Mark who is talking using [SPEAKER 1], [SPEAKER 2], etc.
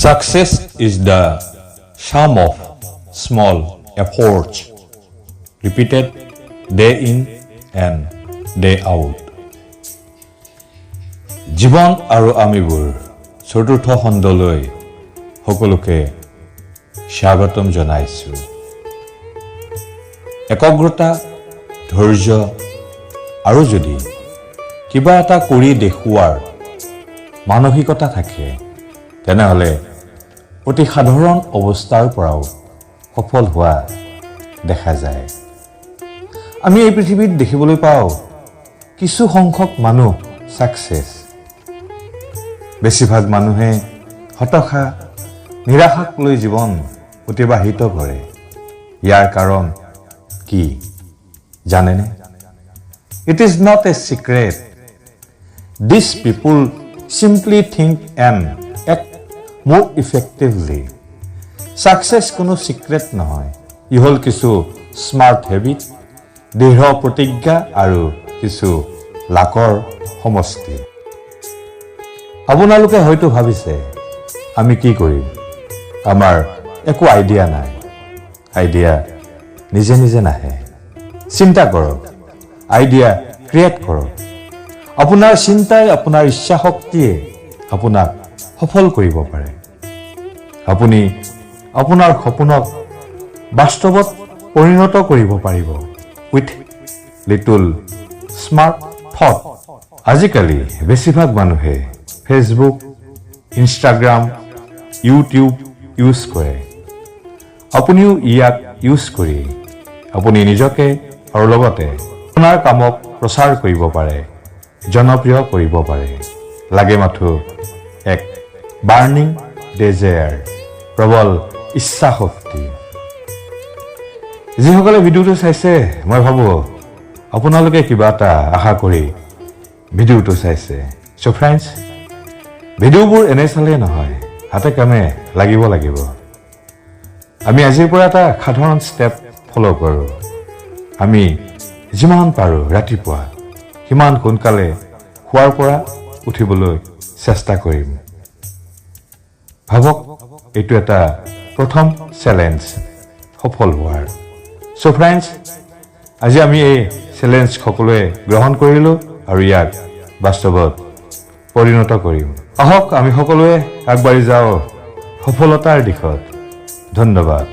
[SPEAKER 1] Success is the sum of small efforts repeated day in and day out. জীৱন আৰু আমিবোৰ চতুৰ্থ খণ্ডলৈ সকলোকে স্বাগতম জনাইছোঁ। একাগ্ৰতা, ধৈৰ্য আৰু যদি কিবা এটা কৰি দেখুওৱাৰ মানসিকতা থাকে, তেনেহ'লে অতি সাধাৰণ অৱস্থাৰ পৰাও সফল হোৱা দেখা যায়। আমি এই পৃথিৱীত দেখিবলৈ পাওঁ কিছু সংখ্যক মানুহ ছাকচেছ। বেছিভাগ মানুহে হতাশা, নিৰাশাক লৈ জীৱন অতিবাহিত কৰে। ইয়াৰ কাৰণ কি জানেনে? It is not a secret. These people simply think and act more effectively. Success কোনো চিক্ৰেট নহয়। ই হ'ল কিছু স্মাৰ্ট হেবিট, দৃঢ় প্ৰতিজ্ঞা আৰু কিছু লাকৰ সমষ্টি। আপোনালোকে হয়তো ভাবিছে, আমি কি কৰিম, আমাৰ একো আইডিয়া নাই। আইডিয়া নিজে নিজে নাহে। চিন্তা কৰক, আইডিয়া ক্ৰিয়েট কৰক। আপোনাৰ চিন্তাই, আপোনাৰ ইচ্ছা শক্তিয়ে আপোনাক সফল কৰিব পাৰে। আপুনি আপোনাৰ সপোনক বাস্তৱত পৰিণত কৰিব পাৰিব উইথ লিটল স্মাৰ্ট থট। আজিকালি বেছিভাগ মানুহে ফেচবুক, ইনষ্টাগ্ৰাম, ইউটিউব ইউজ কৰে। আপুনিও ইয়াক ইউজ কৰি আপুনি নিজকে আৰু লগতে আপোনাৰ কামক প্ৰচাৰ কৰিব পাৰে, জনপ্ৰিয় কৰিব পাৰে। লাগে মাথো এক বাৰ্ণিং ডেজায়াৰ, প্ৰবল ইচ্ছা শক্তি। যিসকলে ভিডিঅ'টো চাইছে, মই ভাবোঁ আপোনালোকে কিবা এটা আশা কৰি ভিডিঅ'টো চাইছে। চ' ফ্ৰেণ্ডছ, ভিডিঅ'বোৰ এনেই চালেই নহয়, হাতে কামে লাগিব লাগিব। আমি আজিৰ পৰা এটা সাধাৰণ ষ্টেপ ফ'ল' কৰোঁ। আমি যিমান পাৰোঁ ৰাতিপুৱা সিমান সোনকালে শোৱাৰ পৰা উঠিবলৈ চেষ্টা কৰিম। ভাবক, এইটো এটা প্ৰথম চেলেঞ্জ সফল হোৱাৰ। চ' ফ্ৰেণ্ডছ, আজি আমি এই চেলেঞ্জ সকলোৱে গ্ৰহণ কৰিলোঁ আৰু ইয়াক বাস্তৱত পৰিণত কৰিম। আহক, আমি সকলোৱে আগবাঢ়ি যাওঁ সফলতাৰ দিশত। ধন্যবাদ।